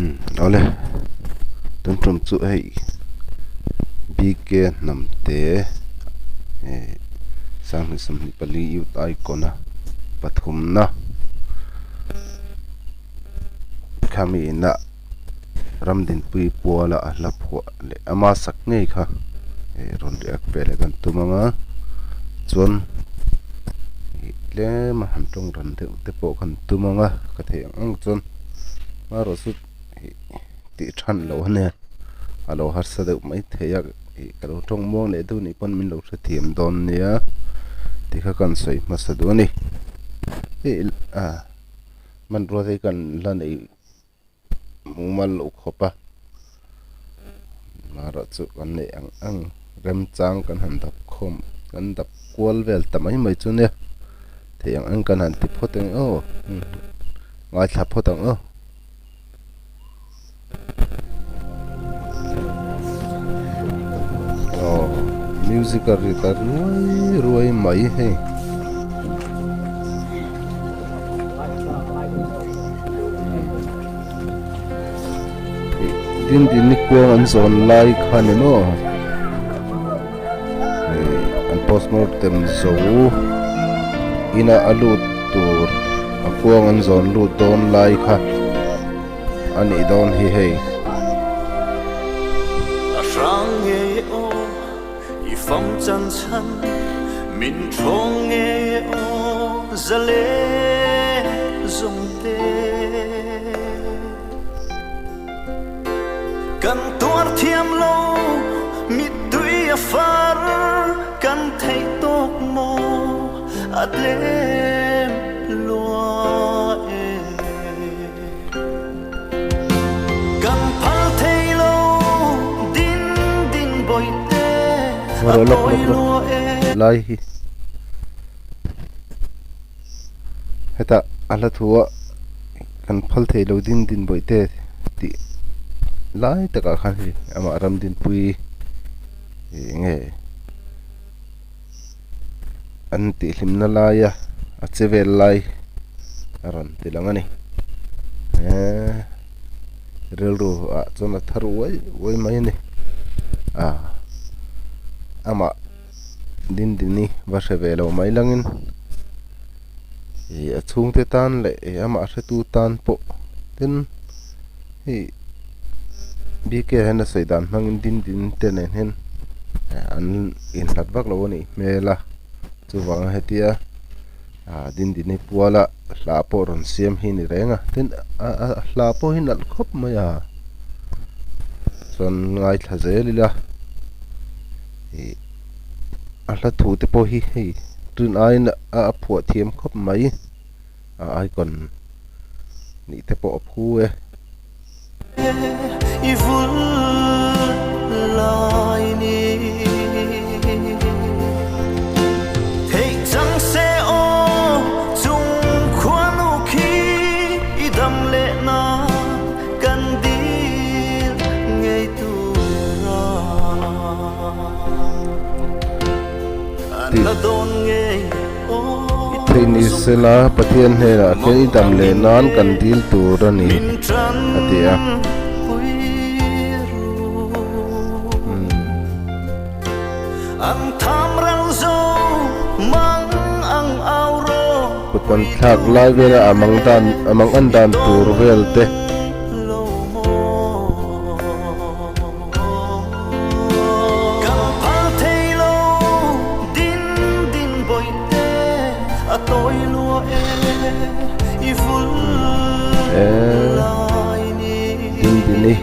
Umm awle tun tum chu hei BK hnam te eh sanghnih 24 youth icon a pathumna khami inah ramdinpui puala a hla phuah leh ama sak ngei kha eh rawn react ve leh kan tum ang a chuan ih tlem a han tawng ran deuh te pawh kan tum ang a ka theih ang ang chuan. Hmarawh chu ih tih than loh a nia a lo harsa deuh mai thei a ih ka lo tawng muang leh deuh nih pawn min lo hrethiam dawn nia tih kha kan sawi hmasa duh a ni ih a hmanrua te hi kan la neih mumal loh khawp a hmarawh chu kan neih ang ang remchang kan han dap khawm kan dap kual vel ta mai mai chu nia theih ang ang kan han ti phawt ang aw. Ngaithla phawt ang aw. Aw music a ri ta ruai ruai mai hei. Din din ni kuang an zawn lai kha ni maw an postmortem zo ina a lut tur a kuang an zawn lut dawn lai kha a nih dawn hi hei. A hrang ngei aw i fam chan chhan min thawng ngei aw zale zawng te. Kan tuar thiam lo mittui a far kan theih tawk maw a tlem lua e. Kan phal thei lo din din bawihte a tawi lua e. Lai hi hetah a hla thu a kan phal thei lo din din bawihte tih lai takah khan hei amah Ramdinpuii ih nge an tihhlimna laia a che vel lai a rawn ti lang a ni eee rilru ah chuan a thar uai uai mai a ni a amah Dindini va hre ve lo mai langin ih a chhungte tan leh ih amah hretu tan pawh tin hei BK hian a sawi dan hmangin Dindini te nen hian an inhlat vak lo a nih hmel a chuvanga hetia ah Dindini puala hla pawh rawn siam hi a ni reng a tin a hla pawh hi nalh khawp mai a chuan ngaithla zel ila. Ih a hla thu te pawh hi hei rin aiin a phuah thiam khawp mai a icon nih te pawh a phu e. I vul lai ni theih chang se aw chung khuanu khi i dam leh na kan dil ngei tura an la dawn ngei aw Theih ni sela Pathian hnenah khian i dam leh nan kan dil tur a ni a ti a. Kut kan thlak lai vela a mang dan a mang an dan tur vel te. Dindini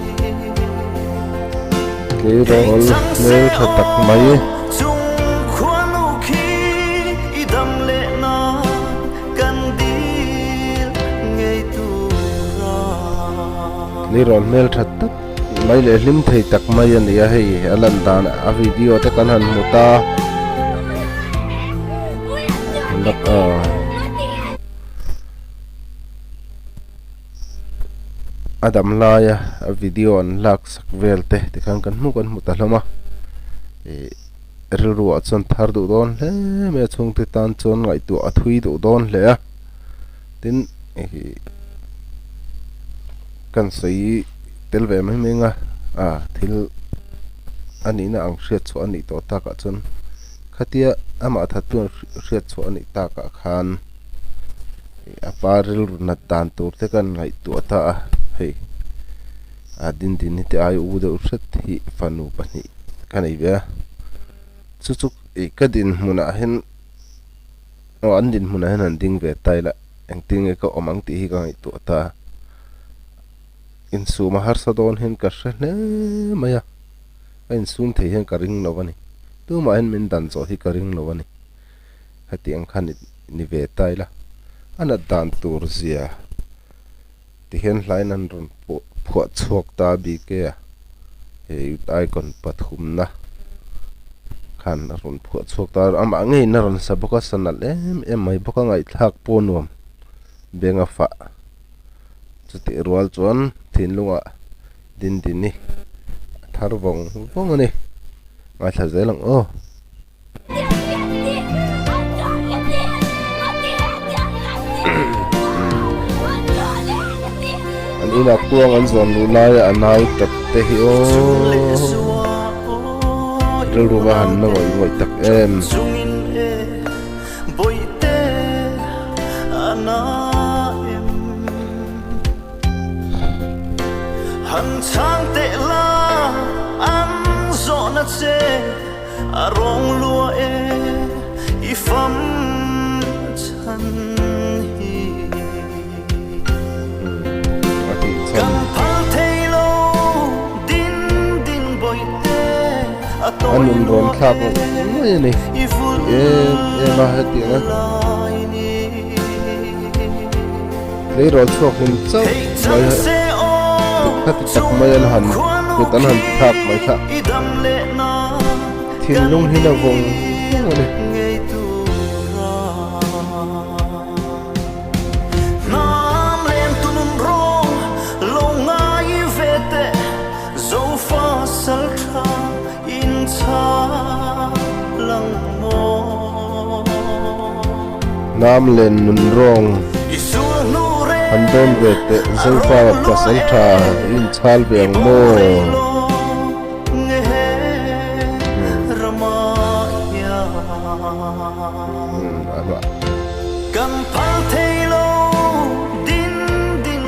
tleirawl hmel tha tak mai. Tleirawl hmel tha tak mai leh hlim thei tak mai a ni a hei a lan dan a video te kan han hmu ta a dam laia a video an lak sak vel te tikhan kan hmu kan hmu ta hlawm a ih rilru ah chuan thar duh dawn hle mai a chhungte tan chuan ngaihtuah a thui duh dawn hle a tin ih kan sawi. tel ve mai mai ang a, ah thil a nihna ang hriat chhuah a nih tawh takah chuan khatia amah thattu an hriat chhuah a nih takah khan a pa rilru nat dan tur te kan ngaihtuah ta a, hei a Dindini te ai u deuh hret hi fanu pahnih ka nei ve a, chu chu ih ka dinhmunah hian aw an dinhmunah hian an ding ve ta ila engtin nge ka awm ang tih hi ka ngaihtuah ta a. Insum a harsa dawn hian ka hre hle mai a, ka insum thei hian ka ring lo a ni. Tumah hian min dan zawh hi ka ring lo a ni. Heti ang kha ni ve ta ila, a nat dan tur zia ti hian hlain an rawn phuah chhuak ta bik e a, he youth icon pathumna khan a rawn phuah chhuak ta a, amah ngeiin a rawn sa bawk a, sa nalh em em mai bawk a, ngaihthlak pawh nuam beng a fah. Chutih rual chuan thinlungah Dindini a thar vawng vawng a ni. Ngaithla zel ang aw. An inah kuang an zawn luh laia a nau tap te hi aw. Rilru va han na ngawih ngawih tak em. A tih chhan. A nun rawn thlak mai a ni em em a hetiang a tleirawl chhuak hlim chauh mai khati tak mai an han kut an han thlak mai kha thinlung hi na vawng vawng a ni. Hnam len nun rawng han dawn ve teh Zofa pasal tha i inchhal ve ang maw?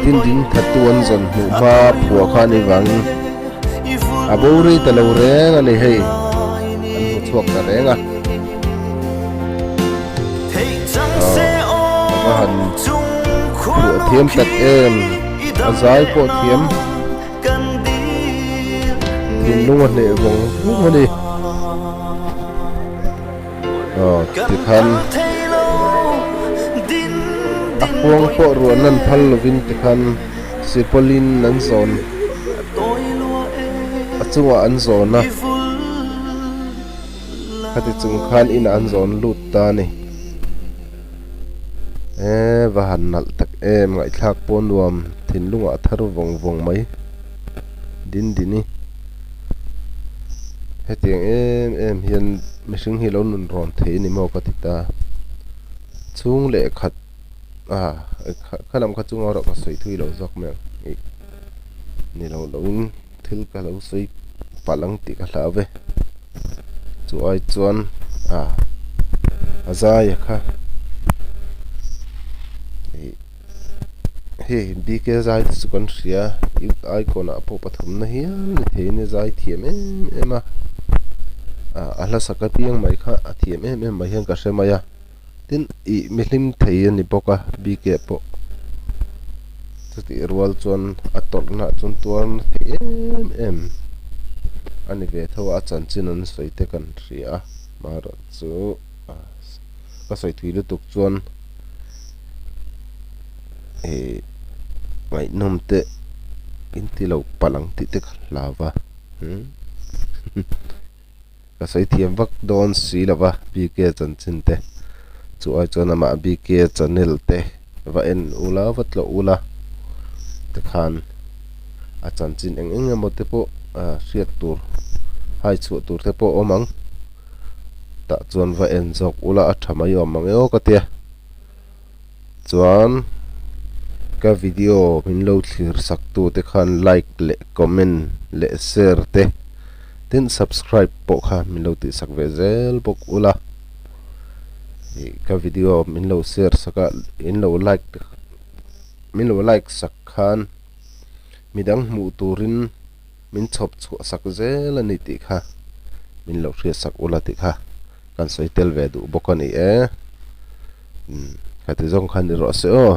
Tin ding thattu an zawn hmuh hma phuah kha a nih vangin a bo rei ta lo reng a ni hei an hmu chhuak ta reng a a va han phuah thiam tak em a zai pawh thiam thinlung a hneh vawng vawng a ni. Aw tikhan a kuang pawh ruah nan phal lovin tikhan sipawlin an zawn a chungah an zawn a khati chung khan inah an zawn lut ta a ni e va han nalh tak em ngaihthlak pawh nuam thinlungah a thar vawng vawng mai din dini. Hetiang em em hian mihring hi lo nun rawn thei a ni maw ka ti ta. Chhung leh khat ah kha lam kha chu ngaw rawh ka sawi thui lo zawk mai ang ih ni lo lo in thil ka lo sawi palh ang tih ka hlau ve. Chu ai chuan ah a zai a kha ih. Hei BK zai te chu kan hria youth icon ah pawh pathumna hial ni theiin a zai thiam em em a ah a hla sak apiang mai kha a thiam em em mai hian ka hre mai a tin ih mi hlim thei a ni bawk a BK pawh chutih rual chuan a tawrhna ah chuan tuar na thei em em a ni ve tho a a chanchin an sawi te kan hria a amaherawhchu ah ka sawi thui lutuk chuan. Ih ngaihnawm te in ti lo palh ang tih te ka hlau va umm ka sawi thiam vak dawn si lo va BK chanchin te chu ai chuan amah BK channel te va en ula va tlawh ula tikhan a chanchin eng eng emaw te pawh ah hriat tur hai chhuah tur te pawh a awm ang tah chuan va en zawk ula a tha mai awm ang e aw ka tia. Chuan Ka video min lo thlir sak tu te khan like leh comment leh share te tin subscribe pawh kha min lo tih sak ve zel bawk ula. Ih ka video min lo share sak a in lo like te min lo like sak khan midang hmuh turin min chhawp chhuah sak zel a ni tih kha min lo hriat sak ula tih kha kan sawi tel ve duh bawk a ni e. Umm khati zawng khan ni rawh se aw.